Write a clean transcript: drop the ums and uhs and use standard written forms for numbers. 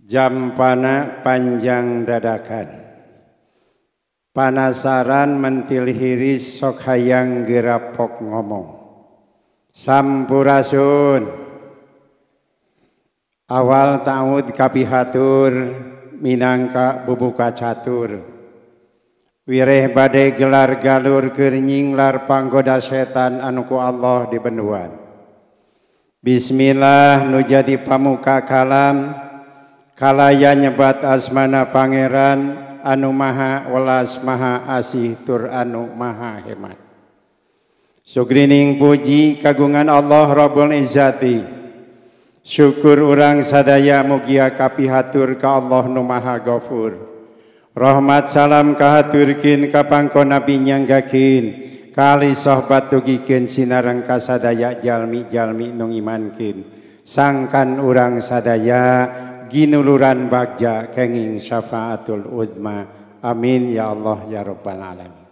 Jampana panjang dadakan. Panasaran mentil hiris sok hayang gerapok ngomong. Sampurasun. Awal ta'ud kapihatur minangka bubuka catur. Wireh badai gelar galur keur nyinglar panggoda setan anu ku Allah di benduan. Bismillah nu jadi pamuka kalam kalaya nyebat asmana pangeran anu maha welas maha asih tur anu maha hemat. Sugrining puji kagungan Allah Rabbul Izzati. Syukur urang sadaya mugia kapihatur ka Allah nu maha gafur. Rahmat salam kahaturkeun ka pangko nabi nyanggakeun kali sohbat dugikeun sinareng kasadaya jalmi-jalmi nu ngimankeun sangkan urang sadaya ginuluran bagja kenging syafaatul uzma. Amin ya Allah ya rabbal alamin.